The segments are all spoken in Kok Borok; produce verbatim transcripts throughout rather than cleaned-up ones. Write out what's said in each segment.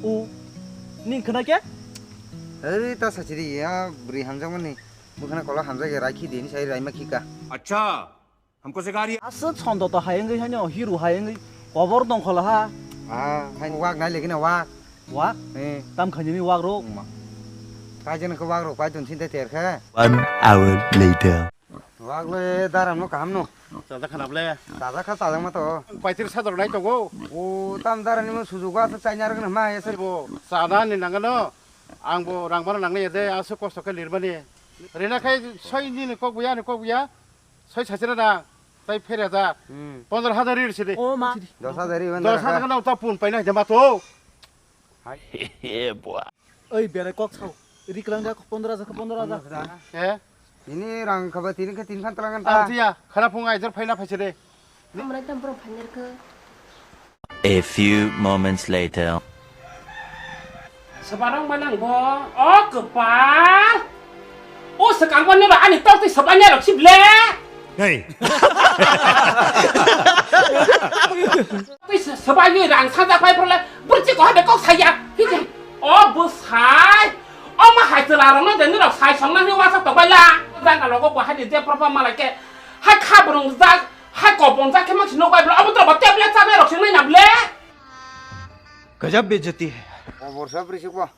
O, ning khna khe? Eri ta sachiri ya bwrwi hamjakmani. Bukhana kola hamjak ya raikhi dini sai raima khika. Acha, hamko sikha rahi hai. Aswk sondo to hai wngwi haino hero hai wngwi kobor dongkhola ha. Ah, hai wak nai legina wak. Wak? Eh. Tam khainani wak rok? Ma. Kaijani khe wak rok pai don sinte ter khe. One hour later. Wak le daram no kaham no. Chajak khana ble. Chajak kha chajak ma to. Paitri sador nai tongo. O tam darani mo sujugo asa chaina rok ma ya sir. Bo chana ni nangano. Ang bo rang bana nangnai ya de aso kosto khe lirmani. Rina khai soi ni ni kok buya ni kok buya. Soi sachira da. Tai phere da. Hmm. Pondro hajar ri sidi. O ma. Dos hajar ri. Dos hajar kana uta pun paina jama to. Hai. Oi, berai kok sao. Riklang da pondro hajar, pondro hajar. Eh? Ini rang khaba tini khe tin phan talangan ta. Ang tiya, khara phung aijar phaina phaise de. Amrai tam borok phainer khe. A few moments later. Sebarang manang bo, o kepal. O sekarang mana ani tau ti sebanyak rok sih ble. Hey. Tei se-, swbai ni rang sajak pai phole, bwrwi ko habe kok saya. Hije. O bwsai. O ma hai chwla rok no de nirok sai song nang ni wasa tok bai la. Jang ka logo bo hai ni je propa malai ke. Hai kha burung jak, hai kopong jak khe mang si nok bai bla. Abo to bo tablet cha nai rok sing nai na ble. Gajab bejati hai. O borsa bwrwi sik bo.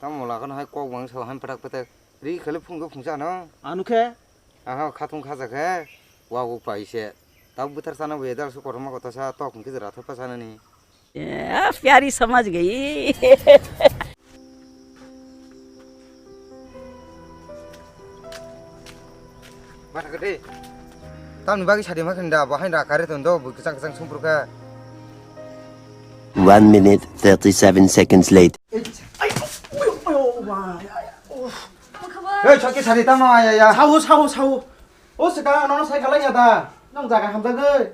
Tamo lakhan hai kok bang sa han patak patak. Ri khale phung khe phung cha no. Anu khe? Aha, khatung khaja khe, wago pai se. Tabuk bwthar sana bo edal su kotorma kotasa tok hwnkhe jora thopha sanani. Eh, pyari samajh gayi. Bana gede. Tamni bagwi sadi ma khinda, bo hain ra kare ton do, bo kwchang kwchang sumpur kha. One minute, thirty-seven seconds later. Ei, ai, oi, oi, oi, oi, oi. Ei, chokki sari tamo, ya, ya. Sao, sao, sao. O swkang, nono sai khalai ya da. Nong jaga hamjagwi.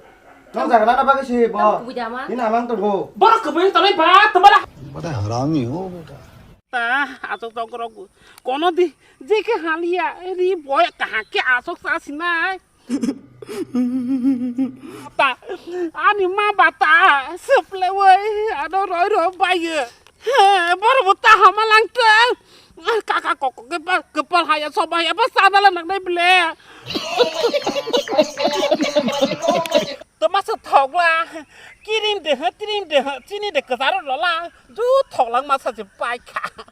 Nong jaga lana bagwi se bo. Tamo kubui da ma? Nini amang tongo. Borok kubui tongnai ba, tamo da. Bada harami ho beta. Ta, asok tong rok. Kono di, je ke halia, ri boy kaha ke asok sa sinai. Ta, ani ma bata, suple wai, ano roi roi baye. He, bor buta hama langte. Kaka koko ke pa, kepal haya soba haya pa sana la nang nai ble. Toma sa thok la. Kirim de ha, tirim de ha, chini de kasaro lo la. Du thok lang ma sa je pai kha.